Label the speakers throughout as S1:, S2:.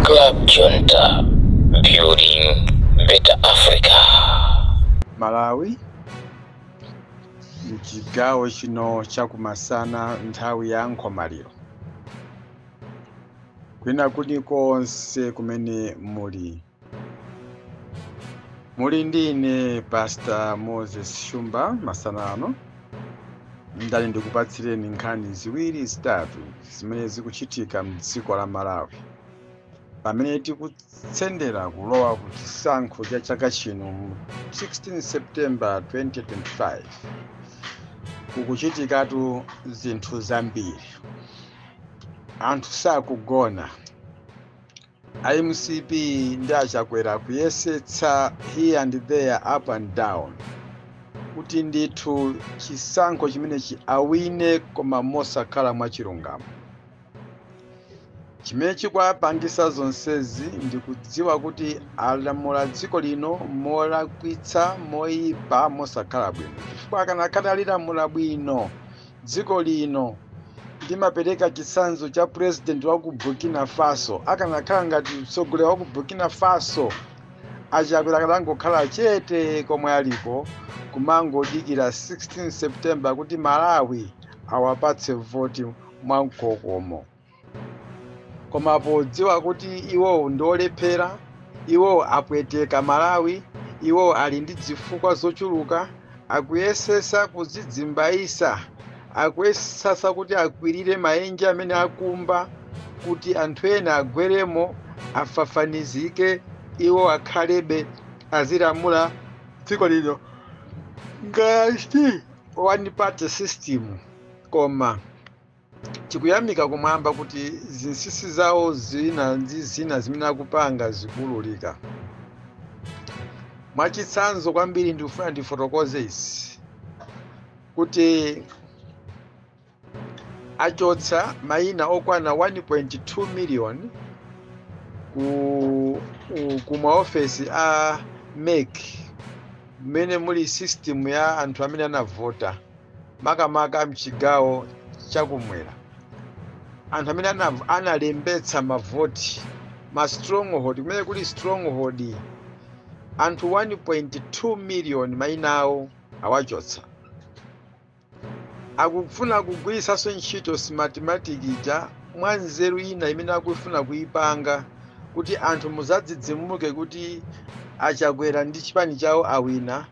S1: Club Junta, building better Africa.
S2: Malawi, mchigawo chino chakumasana, nthawi ya nkhomaliro, kwina kulikonse kumene muli, muli ndi ine Pastor Moses Shumba. Masana ano ndali ndikupatsireni nkhani ziwiri, zitatu zimene zikuchitika mdziko la Malawi pamene tikutsendera kulowa ku chisankho cha chaka chino mu 16 September 2025. Kukuchitikatu zinthu zambiri, anthu sakugona. IMCP ndi Achakwera kuyesetsa here and there, up and down, kuti ndithu chisankho chimenechi awine, koma mosakhala mwachilungamo. Chimene chikuwapangisa zonsezi ndikudziwa kuti alamula dziko lino molakwitsa, moyipa, mosakhala bwino, chifukwa akanakhala alilamula bwino dziko lino, ndimapereka chitsanzo cha president wa ku Burkina Faso, akanakhala ngati mtsogoleri wa ku Burkina Faso, Achakwera akanangokhala chete komwe aliko, kumangodikira 16 September kuti Malawi awapatse voti mwamkokomo. Koma podziwa kuti iwowo ndi olephera, iwowo apweteka Malawi, iwowo ali ndi zifukwa zochuluka, akuyesesa kudzidzimbayisa, akuyesesa kuti akwirire maenje amene akumba kuti anthu ena agweremo, afafanizike, iwo akhalebe azilamula dziko lino ngati one party system. Koma tikuyamika kumwamba kuti zinsinsi zawo zina ndi zina zimene akupanga zikululika. Mwachitsanzo kwambiri, ndikufuna ndifotokoze izi kuti achotsa mayina okwana 1.2 million ku maofesi a MEC mmene muli system ya anthu amene anavota, makamaka mchigawo chakumwera, anthu amene analembetsa mavoti, ma stronghold, kumene kuli stronghold, anthu 1.2 million mayina awo awachotsa. Akufuna kugwiritsanso ntchito Smartmatic ija mwa nzeru ina imene akufuna kuyipanga kuti anthu muzadzidzimuke kuti Achakwera ndi chipani chawo awina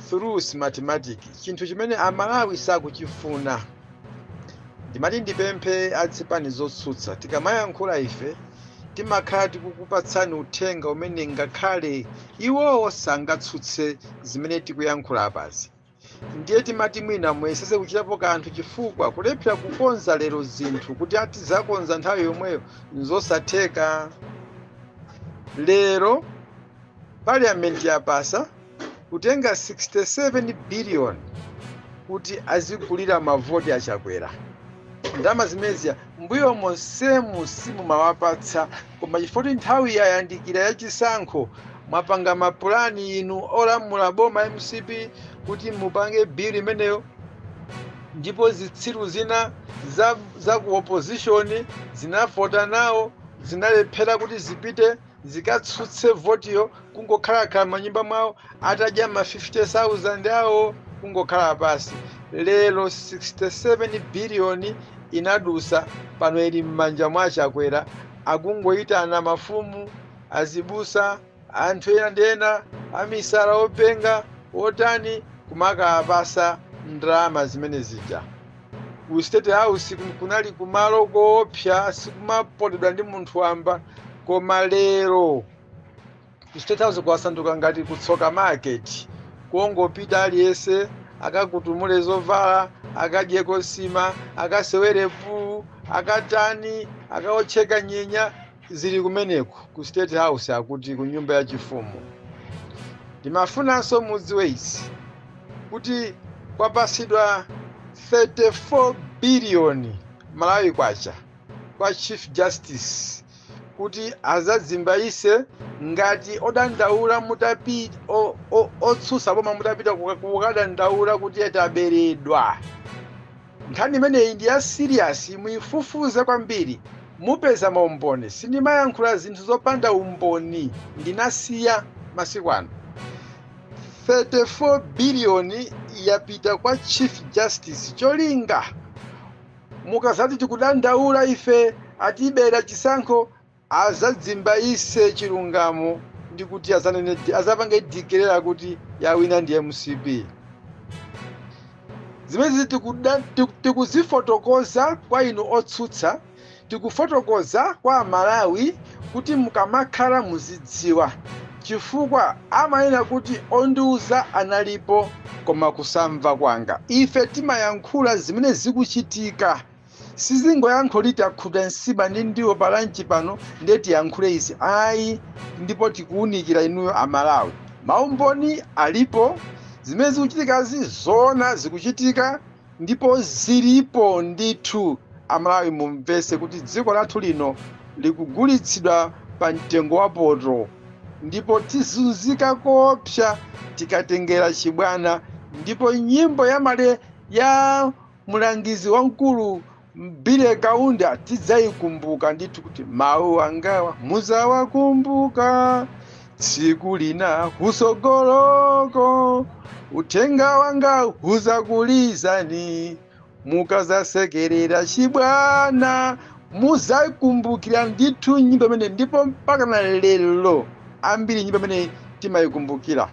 S2: through Smartmatic, chinthu chimene Amalawi sakuchifuna. Ndimati ndipemphe azipani zotsutsa, tikamayankhula ife timakhala tikukupatsani uthenga umene ngakhale iwowo sangatsutse zimene tikuyankhula apazi. Ndiye timati mwina muyesese kuchitapo kanthu, chifukwa kulephera kukonza lero zinthu kuti ati zakonza nthawi yomweyo nzosatheka. Lero Parliament yapasa kutenga 67 billion kuti azigulira mavoti Achakwera. Ndalama zimenezi mbuyo monsemu simumawapatsa, koma chifukwa kuti nthawi yayandikira yachisankho, mwapanga mapulani inu olamula boma MCP kuti mupange bill imeneyo, ndipo zitsiru zina za ku opposition zinavota nawo, zinalephera kuti zipite zikatsutse votiyo, kungokhalakhala manyumba mwawo atadya ma 50,000 awo, kungokhala pasi. Lero 67 billion inadusa, pano ili m'manja mwa Chakwera. Akungoyitana mafumu, azibusa, anthu ena ndi ena amisala, openga, otani, kumakapasa ndalama zimene zija. Ku State House kunali kumalo koopsa, sikumapotedwa ndi munthu wamba, koma lero ku State House kwasanduka ngati kutsoka market, kungopita aliyense akakutumule zovala, akadyeko nsima, akasewere pool, akatani, akaotcheka nyenya, zili kumeneko ku State House, akuti ku nyumba yachifumu. Ndimafunanso mudziwe izi kuti kwapasidwa 34 billion Malawi kwacha kwa Chief Justice kuti azadzimbayise ngati odandaula mutapita, otsutsa boma mutapita kukadandaula kuti taberedwa. Nkhani imeneyi ndi ya serious, muyifufuze kwambiri. Mupeza maumboni. Sindimayankhula zinthu zopanda umboni, ndinasiya masiku ano. 34 biliyoni yapita kwa Chief Justice. Cholinga mukazati tikudandaula ife atibera chisankho, azadzimba ise chilungamo ndi kuti azanene azapange declare kuti yawina ndi MCP. Zimene tikuzifotokoza kwa inu otsutsa, tikufotokoza kwa Amalawi kuti mukamakhala muzidziwa, chifukwa amanena kuti ondiuza analipo koma kusamva kwanga. Ife timayankhula zimene zikuchitika, sizingoyankhula takhuta nsima ndi ndiwo pa lunch pano ndiye tiyankhule izi, ayi. Ndipo tikuwunikira inuyo Amalawi, maumboni alipo. Zimene zikuchitikazi zoona zikuchitika ndipo zilipo ndithu. Amalawi, mumvese kuti dziko lathu lino likugulitsidwa pa mtengo wa poto, ndipo tizunzika koopsa tikatengera chibwana. Ndipo nyimbo ya male ya mulangizi wamkulu Billy Kaunda tidzayikumbuka ndithu, kuti mawu angawa muzawakumbuka tsiku lina kusogoloko, uthenga wanga uzakulizani mukazasekerera chibwana. Muzakumbukira ndithu nyimbo imene, ndipo mpaka na lero ambiri nyimbo imene timayikumbukira.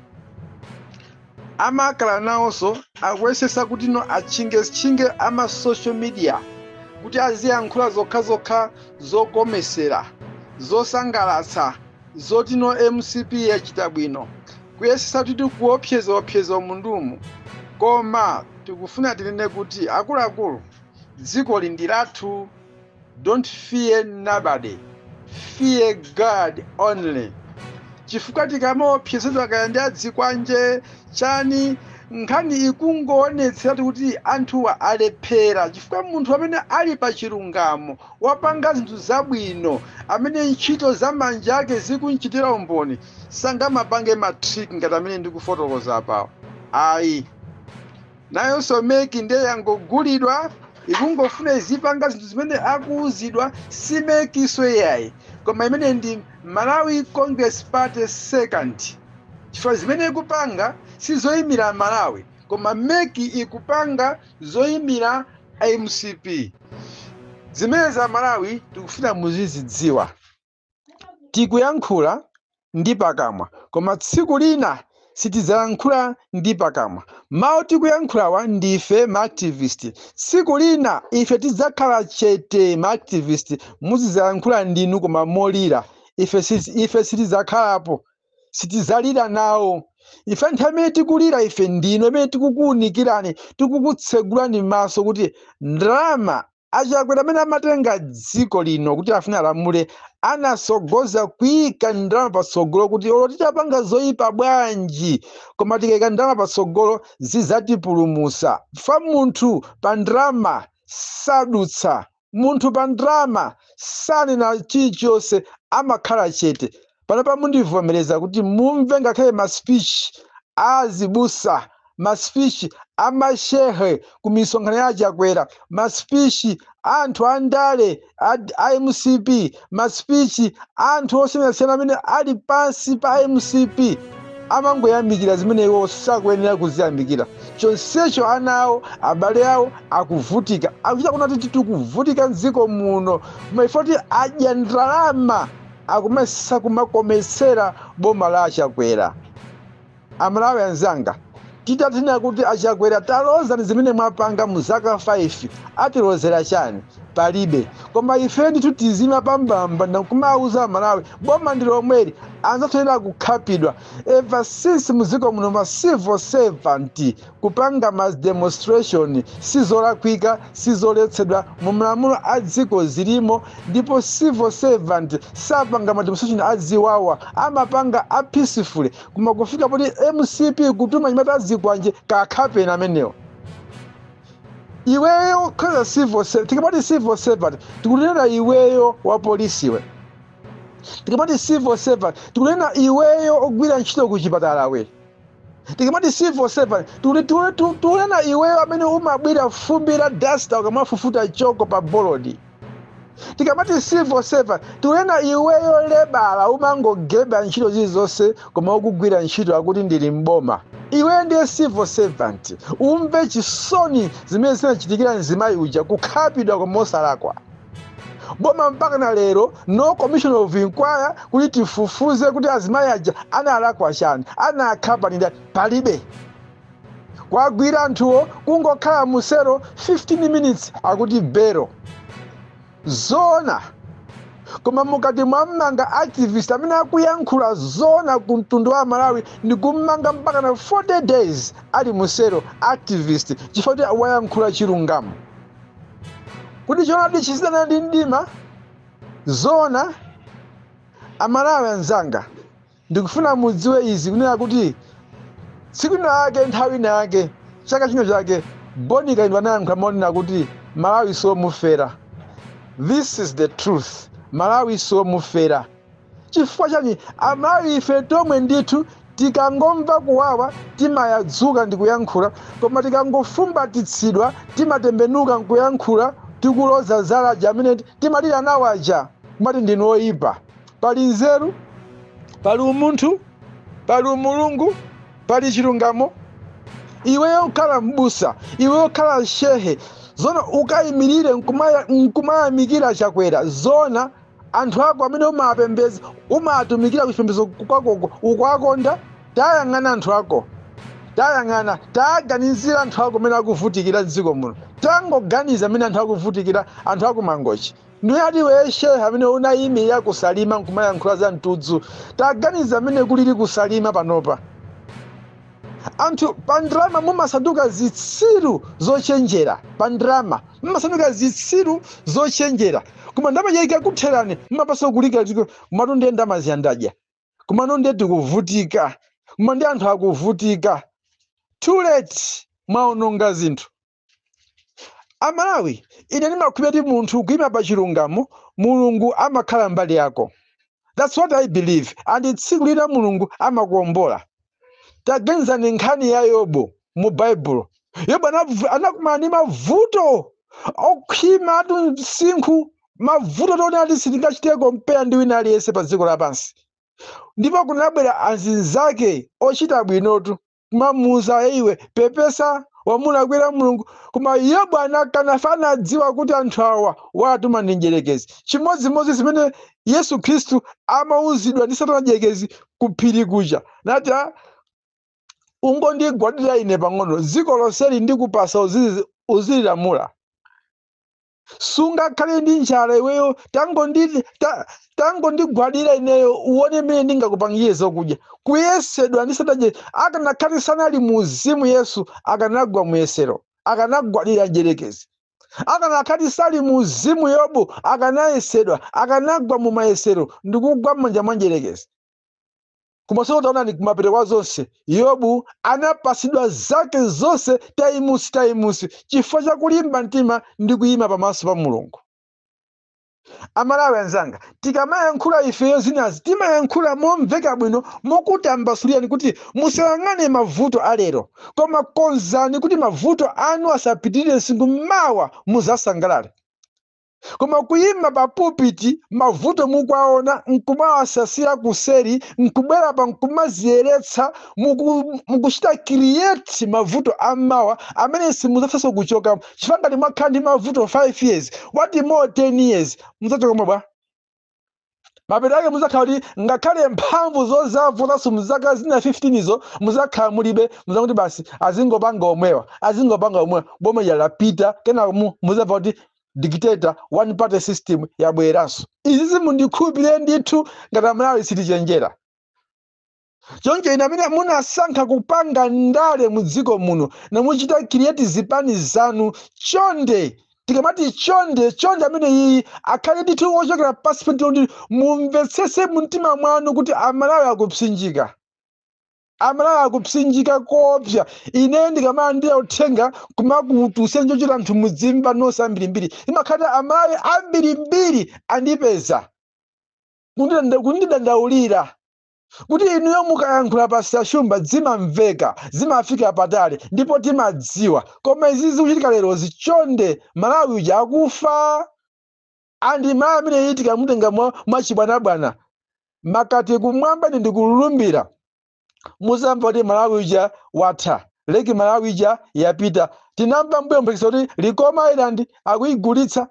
S2: Amakhala nawonso akuyesesa kuti no atchinge ama social media kuti aziyankhula zokhazokha zokomesera, zosangalatsa, zoti no MCP yachita bwino, kuyesesa kuti tikuopseza opseza mundumu. Koma tikufuna tinene kuti akuluakulu, dziko ndi lathu. Don't fear nobody, fear God only. Chifukwa tikamaopsezedwa kaya ndi adzikwanje chani, nkhani ikungoonetseratu kuti anthuwa alephera, chifukwa munthu amene ali pa chilungamo, wapanga zinthu zabwino, amene ntchito za manja ake zikunchitira umboni, sangamapange ma trick ngati amene ndikufotokoza apawo, ayi. Nayonso MEC ndiye yangogulidwa, ikungofuna izipanga zinthu zimene akuuzidwa. Si MEC so yayi, koma imene ndi Malawi Congress Party second, chifukwa zimene ikupanga sizoyimira Malawi, koma MEC ikupanga zoyimira MCP. Zimene za Malawi tikufuna muzizidziwa. Tikuyankhula ndi pakamwa, koma tsiku lina sitidzayankhula ndi pakamwa. Mawu tikuyankhulawa ndife ma activist. Tsiku lina ife tidzakhala chete. Ma activist muzidzayankhula ndinu, koma molira. Ife sitidzakhalapo, sitidzalira nawo. Ife nthawi imene tikulira ife ndinu imene tikukuwunikirani, tikukutsegulani maso kuti ndalama Achakwera amene amatenga dziko lino kuti afune alamule, anasogoza kuyika ndalama patsogolo, kuti olo titapanga zoyipa bwanji, koma tikayika ndalama patsogolo zidzatipulumusa. Fa munthu pa ndalama sadutsa, munthu pa ndalama sanena chilichonse, amakhala chete. Panopa mundivomereza kuti mumve ngakhale ma speech azibusa, ma speech amashehe ku misonkhano ya Achakwera, ma speech anthu andale a MCP, ma speech anthu osiyanasiyana amene ali pansi pa MCP, amangoyamikira zimene iwo sakuyenera kuziyamikira. Chonsecho ana awo, abale awo akuvutika, akuchita kuona kuti tikuvutika mdziko muno, koma ifo ti adya ndalama akumesa kumakometsera boma la Achakwera. Amalawi anzanga, titatina kuti Achakwera talozani zimene mwapanga mu zaka 5, atilozera chani? Palibe. Koma ife ndithu tizima pambamba nakumauza Amalawi boma ndi lomweli. Anzathu kukhapidwa ever since muziko muno, ma civil servant kupanga ma demonstration sizolakwika, sizoletsedwa mu malamulo a dziko, zilimo. Ndipo civil servant sapanga ma demonstration aziwawa, amapanga a peacefully. Koma kufika poti MCP kutuma nyamata azikwanje kakhapena amenewo, iweyo khaza civil servant. Tikamati civil servant tikunena iweyo wa polisi we, tikamati civil servant tikunena iweyo ogwira ntchito ku chipatala we, tikamati civil servant tikunena iweyo amene umabwira fumbi la duster ukamafufuta choko pa bolodi. Tikamati civil servant, tikunena iweyo lebala umangogeba ntchito zilizonse koma ukugwira ntchito akuti ndili mboma. Iweyo ndiye civil servant. Umve chisoni zimene zinachitikira mzimayi uja, kukhapidwa koma osalakwa. Boma mpaka na lero no commission of inquiry kuti tifufuze kuti azimayi aja analakwa chani, anakhapa ndi ndani, palibe. Kwagwira anthuwo kungokhala musero 15 minutes akuti belo. Zona? Koma mukati mwammanga activist amene akuyankhula zona ku mtundu wa Malawi, ndi kummanga mpaka na 40 days ali musero activist chifukwa kuti wayankhula chilungamo, kuti choonadi chizidana ndi mdima. Zona? Amalawi anzanga, ndikufuna mudziwe izi, kunena kuti tsiku lake, nthawi yake, chaka chino chake, Bon Kalindo anayankhula monena kuti Malawi somufera. This is the truth. Malawi somufera. Chifukwa chani? Amalawi ife tomwe ndithu tikangomva kuwawa timayadzuka ndi kuyankhula, koma tikangofumbatitsidwa timatembenuka nkuyankhula, tikuloza zala aja amene timalira nawo aja, kumati ndinu oyipa. Pali nzeru? Pali umunthu? Pali umulungu? Pali chilungamo? Iweyo kukhala mbusa, iweyo kukhala shehe, zona ukayimirire nkumayamikira Chakwera? Zona? Anthu ako amene umapembeza, umatumikira kuchipembedzo kwakoko, ukuwakonda? Tayang'ana anthu ako, tayang'ana, taganizira anthu ako amene akuvutikira mdziko muno. Tangoganiza amene anthu akuvutikira, anthu aku Mangochi. Ndiye iwe shehe amene unayimirira kusalima nkumayankhula za mtudzu, taganiza amene kulili kusalima panopa. Anthu pa ndrama mumasanduka zitsiru zochenjera, pa ndrama mumasanduka zitsiru zochenjera, koma ndalama ikakutherani mumapasa kulika, kumatu ndiye ndalama ziyandadya, kumano ndiye tikuvutika, koma ndi anthu akuvutika. Too late, mwaononga zinthu. Amalawi, ine ndimakhulupirira kuti munthu kuyima pa chilungamo, Mulungu amakhala mbali yako. That's what I believe, and tsiku lina Mulungu amakuwombola. Taganizani nkhani ya Yobu mu Baibulo. Yobu anakumana ndi mavuto okhwima atu msinkhu, mavuto toona ati sitingachite compare ndi wina aliyense pa dziko lapansi. Ndipo kunabwera azinzake ochita bwinotu kumamuuza, "Iwe pepesa, wamulakwira Mulungu." Koma Yobu anakana, anadziwa kuti anthu awa watuma ndi mdierekezi. Chimodzimodzi zimene Yesu Khristu amauzidwa ndi Satana mdierekezi ku phiri kuja, nati, "Ah, ungondigwadira ine pang'ono, dziko lonseli ndikupasa, uzililamula, sungakhale ndi njala iweyo, tangondigwadira ineyo, uone mmene ndingakupangire zokudya." Kuyesedwa ndi Satana. Akanakhale sanali muzimu Yesu, akanagwa muyesero, akanagwadira mdierekezi. Akanakhati sali muzimu Yobu, akanayesedwa, akanagwa mu mayesero ndikugwa m'manja mwa mdierekezi. Koma taonani, kumapeto kwa zonse Yobu anapasidwa zake zonse times times, chifukwa cha kulimba mtima ndi kuyima pamaso pa Mulungu. Amalawi anzanga, tikamayankhula ifeyo zinazi timayankhula momveka bwino, mokutambasulirani kuti musayang'ane mavuto alero, koma konzani kuti mavuto anu asapitirire msinkhu, mawa muzasangalale. Koma kuyima pa pulpit, mavuto mukwaona, nkumawasasira kuseri, nkubwera pa nkumaziyeretsa, mukuchita create mavuto amawa amene simudzafanso kuchoka. Chifukwa ngati mwakhala ndi mavuto 5 years, what more 10 years? Mudzachoka bwa? Mapeto ake muzakhala kuti ngakhale mphamvu zozavotanso mzaka zina 15 izo muzakhala mulibe. Muzakuti basi, azingopanga omwewa, azingopanga omwewa, boma lapita. Kenako muzamva kuti dictator, one party system yabweranso. Izi zimundikhulupirire ndithu, ngati Amalawi sitichenjera choncho, ine amene munasankha kupanga ndale mu dziko muno namuchita create zipani zanu, chonde, tikamati chonde chonde, amene iyi akhale ndithu wochokera pasi pa kuti mumvetsese mu mtima mwanu kuti Amalawi akupsinjika, Amalawi akupsinjika koopsa. Ine ndikamalandira uthenga kumakutusa nchochita anthu mudzimva nonse ambirimbiri, imakhala Amalawi ambirimbiri andipeza kundidandaulira kuti inuyo mukayankhula pa Sashumba zimamveka, zimafika patali ndipo timadziwa. Koma izi zikuchitika lerozi, chonde, Malawi uja akufa. Andi Malawi amene tikamutenga mwachibwanabwana makati kumwamba, ndi ndikulumbira muzamva kuti Malawi uja watha, Lake Malawi ija yapita. Tinamva mbuyo mphekesera kuti Likoma Island akuyigulitsa,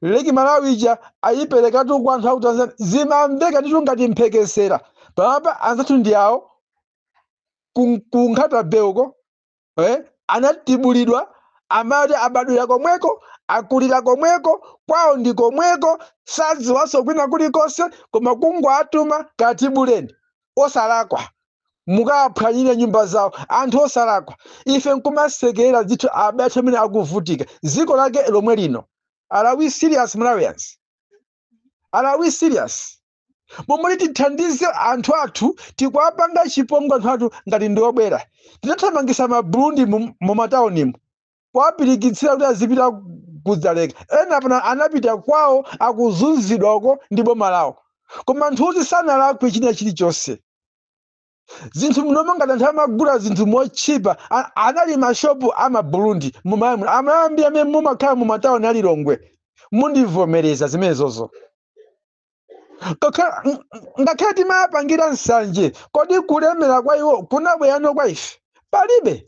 S2: Lake Malawi ija ayiperekatu kwa anthu aku Tanzania. Zimamveka nditu ngati mphekesera. Pamapa anzathu ndi awo ku Nkhata Bay uko, anatibulidwa, amati abadwira komweko, akulira komweko, kwawo ndi komweko, sadziwanso kwina kulikonse, koma kungowatuma, "Katibuleni osalakwa, mukaphwanyire nyumba zawo anthu osalakwa." Ife nkumasekera zithu, abale amene akuvutika dziko lake lomwe lino. Are we serious, Malawians? Are we serious? Momwe tithandize anthu athu, tikuapanga chipongwe anthu athu ngati ndi obwera. Tinathamangisa Maburundi mu mataunimu, kuwapirikitsira kuti azipita kudzaleka. Ena pano anapita kwawo, akuzunzidwako ndi boma lawo, koma anthuti sanalakwe china chilichonse. Zinthu munomo ngati anthu amagula zinthu motchipa, anali mashopu ama Burundi mumayamu amayambi amene mumakhala mu matawuni alilongwe, mundivomereza zimenezozo. Ngakhale timapangira nsanje, kodi kulemera kwa iwo kunabwerano kwa ife? Palibe.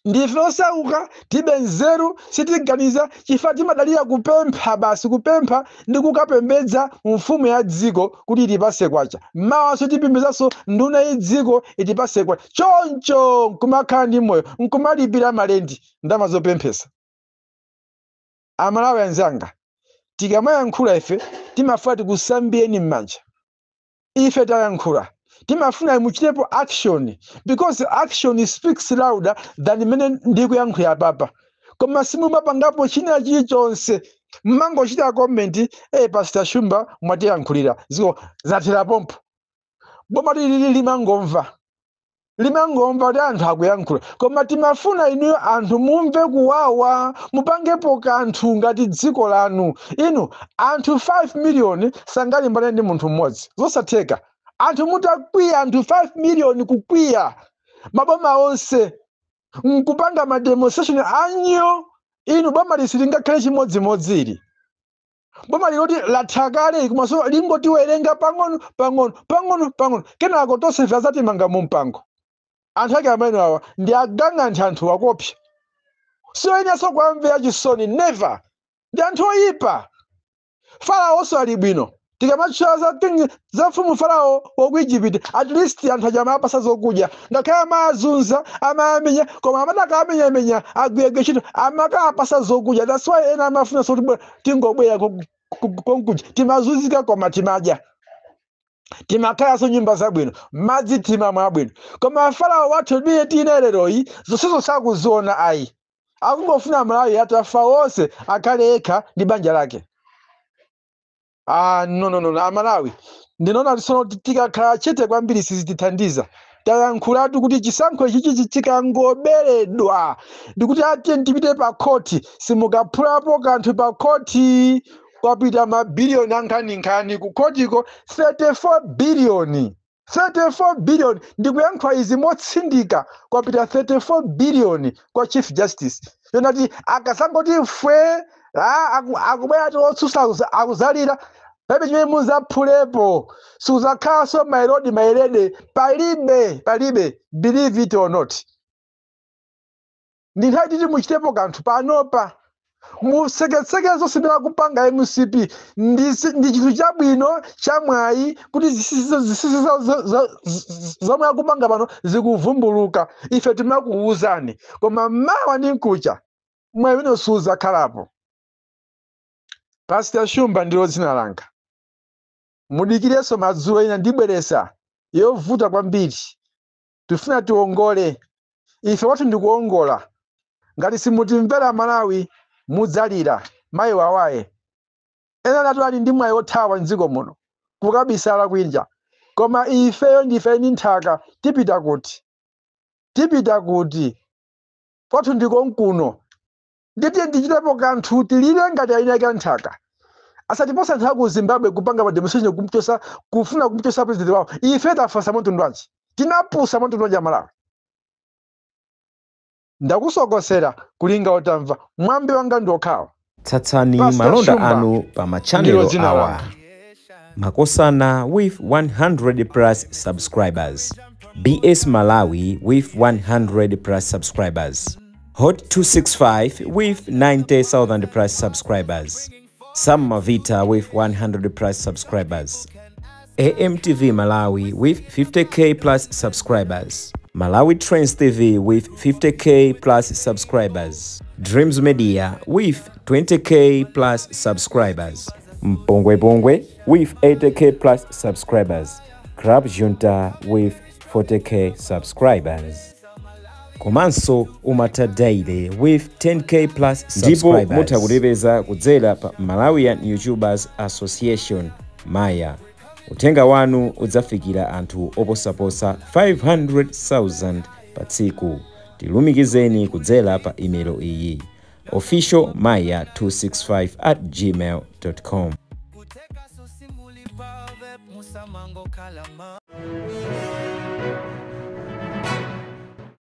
S2: Ndife osauka, tibe nzeru, sitiganiza, chifukwa timadalira kupempha basi, kupempha ndi kukapembedza mfumu ya dziko kuti itipase kwacha. Mmawanso tipembedzanso nduna ya dziko itipase kwacha. Choncho nkumakhala ndi moyo, nkumalipira malendi, ndalama zopemphesa. Amalawi anzanga, tikamayankhula ife timafuna tikusambiyeni m'manja. Ife tayankhula, timafuna muchitepo action, because action speaks louder than imene ndikuyankhula papa. Koma simumapangapo china chilichonse, mmangochita comment, "Pastor Shumba mwatiyankhulira," ziko zathera pompo. Boma lilili limangomva, limangomva kuti anthu akuyankhula, koma timafuna inuyo anthu mumve kuwawa, mupangepo kanthu ngati dziko lanu. Inu, anthu 5 million sangalimbane ndi munthu mmodzi, zosatheka. Anthu mutakwiya, anthu 5 million kukwiya, maboma onse nkupanga ma demonstration anyo, inu, boma lisi lingakhale chimodzimodzi ili. Boma liloti latha kale, komanso lingotiwerenga pang'ono pang'ono pang'ono pang'ono, kenako tonse ife azatimanga mu mpango. Anthu ake amene awa ndi agang'antha, anthu akopsa, sioyenyanso kuamvera chisoni, never. Ndi anthu oyipa. Faraonso ali bwino. Tikamatchula za mfumu Farao wa ku Egypt, at least anthu aja amapasa zokudya, ngakhale amazunza, amayamenya, koma amadaka amenyamenya, agwiragwira ntchito, amakapasa zokudya. That's why ena amafuna so kuti tingobwera konkuja. Timazunzika koma timadya, timakhalanso nyumba zabwino, madzi timamwa abwino. Koma Farao wathu limene tine leroyi, zonsezo sakuziona ayi. Akungofuna Malawi atafa wonse, akhale yekha ndi banja lake. Ah, no, no, no, no. Amalawi, ndinaona kuti tsono tikakhala chete kwambiri sizitithandiza. Tayankhulatu kuti chisankho ichichi chikangoberedwa, ndikuti atiye tipite pa khoti, simukaphulapo kanthu pa khoti. Kwapita mabiliyoni ankhaninkhani ku khotiko, 34 biliyoni, 34 billion. Ndikuyankhula izi motsindika, kwapita 34 billion kwa Chief Justice. Yonati akasangoti fwe, akubwera ati otsutsa akuzalira, palibe chimene muzaphulepo. Sikuzakhalanso my lord, my lady, palibe, palibe. Believe it or not, ndi nthawi titi muchitepo kanthu panopa. Musekeseke zonse zimene akupanga MCP ndi chinthu chabwino chamwayi kuti zisisi zomwe akupanga pano zikuvumbuluka. Ife timakuwuzani, koma mawa ndi mkucha mwayi umene suzakhalapo. Pastor Shumba ndilo dzina langa. Mudikirenso madzulo ina, ndibweresa yovuta kwambiri. Tifuna tiwongole, ife wathu ndikuwongola. Ngati simutimvera Malawi, mudzalira mayi wawaye. Ena natu ali ndi mwayi wothawa mdziko muno kukabisala kwinja, koma ifeyo ndife eni nthaka. Tipita kuti? Tipita kuti? Kwathu ndiko nkuno. Nditiye ndichitepo kanthu, tilire ngati eni ake nthaka. Asatiposa anthu aku Zimbabwe kupanga ma demonstration kumchosa, kufuna kumchosa president wawo. Ife tafasa mtundu wanji? Tinapusa mtundu wanji Amalawi? Ndakusokosera kulinga utamva. Mwambi wanga ndi okhawa.
S3: Tsatsani
S2: Pastor
S3: malonda
S2: Shumba
S3: anu pa
S2: ndilo
S3: machanelo
S2: dzina
S3: awa:
S2: langa.
S3: Makosana with 100 plus subscribers, BS Malawi with 100 plus subscribers, Hot 265 with 90,000 plus subscribers, Sam Mavita with 100 plus subscribers, AMTV Malawi with 50K plus subscribers, Malawi Trends TV with 50K plus subscribers, Dreams Media with 20K plus subscribers, Mpongwe Pongwe with 80K plus subscribers, Crab Junta with 40K subscribers, komanso Umata Daily with 10K plus
S4: Ndipo
S3: subscribers.
S4: mutha
S3: Kutipeza kudzera pa Malawian YouTubers Association, Maya. Uthenga wanu udzafikira anthu oposaposa 500,000 pa tsiku. Tilumikizeni kudzera pa imelo iyi: officialmaya265@gmail.com.
S5: Kuteka susimulipa musamango kalama.